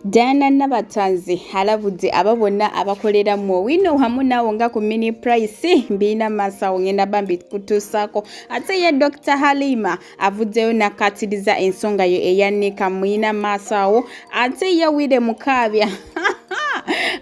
Diana Nabatanzi alabudde abo bonna abakolera mu Owino wamu naawo nga ku Mini Price. Mbiina maaso awo, ngenda bambi kutuusaako. Ate ye Dr Halima avuddeyo nakkaatiriza ensonga yo eyannika muyina maaso awo. Ate ye Wire Mukaabya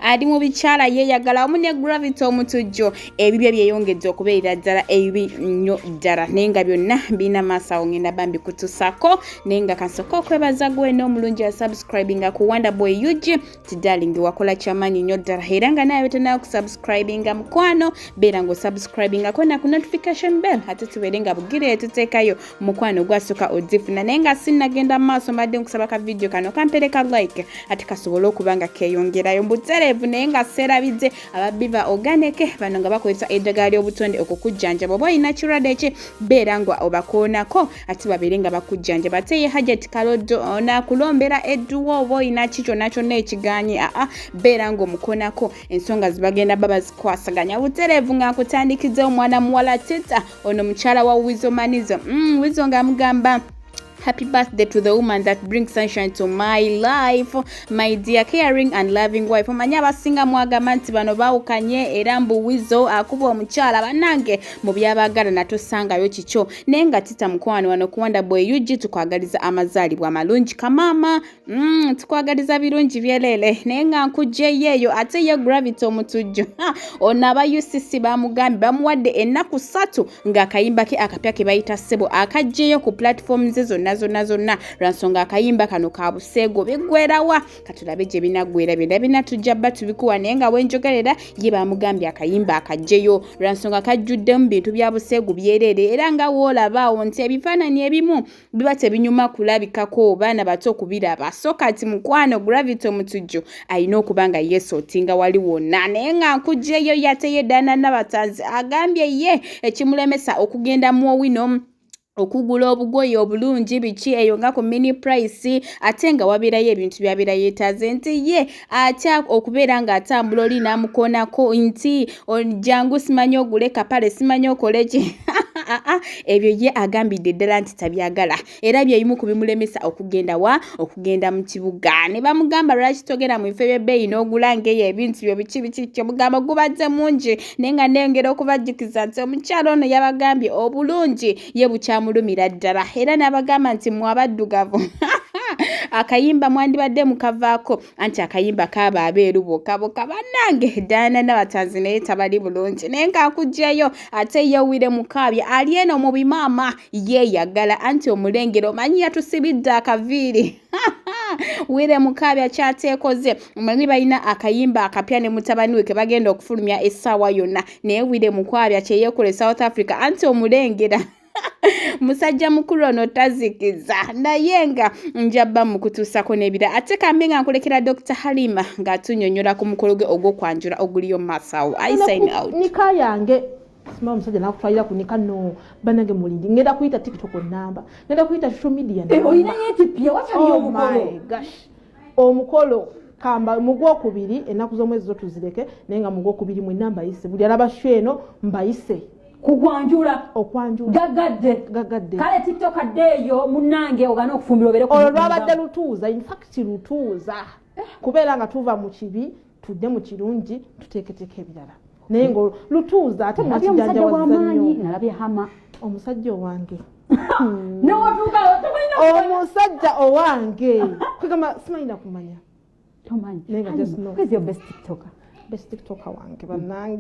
ali mu bikyala yeeyagala wamu ne Gravity Omutujjo, ebibyo byeyongedde okubeerera ddala ebibi nnyo ddala, naye nga byonna birina maaso awo, ngenda bambi kutusaako. Naye nga kansooka okwebaza gwe n'omulungi ya subscribinga ku Wonder Boy UG ti darling, wakola kyamaanyi nnyo ddala. Era nga naye tenaa kusubscribinga, mukwano, beera ng'osubscribingako na ku notification bell, ate tubeere nga bugire tuteekayo mukwano gwasooka odifuna. Naye nga sinnagenda mu maaso, mbadde nkusaba ka vidiyo kano kampereka like, ate kasobole okuba nga keeyongerayo mbutereevu. Naye nga seerabidde aba Biva Organic, bano nga bakozesa eddagala ly'obutonde okukujjanjaba. Oba olina kirwadde ki, beera nga obakoonako, ate babeere nga bakujjanjaba. Ate ye Hajat Kaloddo onaakulombera edduwa, oba olina ki kyonna kyonna ekiganye, aa beera ng'omukonako, ensonga zibagenda baba zikwasaganya butereevu. Nga nkutandikidde omwana muwala Tita, ono mukyala wa Wizo Manizo. Wizo ng'amugamba, "Happy birthday to the woman that brings sunshine to my life, my dear caring and loving wife." Omanyi abasinga mwagamba nti bano baawukanye, era mbu Wizo akuba omukyala. Bannange, mu byabaagala natusangayo kikyo. Naye nga Tita mukwano, wano ku Wonder Boy UG tukwagaliza amazaalibwa amalungi, kamaama. Tukwagaliza birungi byerere. Naye nga nkugyeyo eyo, ate ye Gravity Omutujju ono aba UCC bamugambye bamuwadde ennaku 3 ng'akayimba ke akapya ke bayita Ssebo akaggyeyo ku platform ze zonna zonna zonna, lwansonga akayimba kano ka buseego. Biggwerawa? Katulabe gye binaggwera. Byonna bina tujja bba tubikuwa. Naye nga wenjogerera, ye bamugambye akayimba akaggyeyo lwansonga kajjuddemu bintu bya buseegu byereere. Era nga woolabaawo nti ebifaananyi ebimu biba tebinyuma kulabikako baana bato okubiraba. So kati mukwano Gravity Omutujju alina okuba nga yeesootinga wali wonna. Naye nga nkugyeyo, yateyo Diana Nabatanzi agambye ye ekimulemesa okugenda mu Owino okugula obugoye obulungi biki eyo nga ku Mini Price, ate nga wabeerayo ebintu byabeera yeetaaze, nti ye atya okubeera ng'atambula oli n'amukoonako nti jangu simanyi ogule kapale, simanyi okole ki. Ebyo ye agambidde ddala nti tabyagala, era byebimu ku bimulemesa okugenda wa okugenda mu kibuga. Ne bamugamba, "Lwaki togenda mu bifo ebyebbeeyi n'ogula ng'eyo ebintu byo biki biki?" Kyomugambo gubadde mungi. Naye nga neyongera okubajjukiza nti omukyalo ono yabagambye obulungi ye bukyamulumira ddala, era n'abagamba nti mwe abaddugavu akayimba mwandibadde mukavaako, anti akayimba kaaba abeeru bokka bokka. Bannange, Diana Nabatanzi naye tabali bulungi. Naye ng'akugjayo, ate ye Wire Mukaabya ali eno mu bimaama yeeyagala, anti omulengero omanyi yatusibidde akaviiri. Wire Mukaabya kyateekoze, omanyi balina akayimba akapya ne mutabani we ke bagenda okufulumya essaawa yonna. Naye Wire Mukwabya kyeyeekola e South Africa, anti omulengera musajja mukulu ono tazikiza. Naye nga njabba mukutuusako n'ebira, ate kambe nga nkulekera Dr Halima ng'atunyonnyola ku mukolo gwe ogw'okwanjula oguliyo mu maaso awo. I sign out. Nika yange sima omusajja nakutwalira ku nika. No banange, mulindi, ngenda kuyita TikTok namba, ngenda kuyita social media. Olinayo ekipya wakyaliyo? Oh. Omukolo. My gosh, omukolo kamba mugwokubiri, ennaku z'omwezi zo tuzireke, naye nga mugwokubiri mwenna mbayise. Buli alaba show eno mbayise. Kugwanjula. Okwanjula. Gagadde. Gagadde. Kale TikTok adde eyo munnange, ogana okufumbira obeere ku Olwo lwabadde lutuuza, infact lutuuza kubeera nga tuva mu kibi tudde mu kirungi, tuteeketeeka ebirala, naye nga lutuuza ate Nalabye omusajja mwakijanjawaza w'amaanyi. nnyo. Nalabye hama. Omusajja owange. Newatuuka. Omusajja owange, kwegamba simanyina kumanya. Tomanyi. Naye nga just know. Who is your best TikToker? Best TikToker wange, bannange.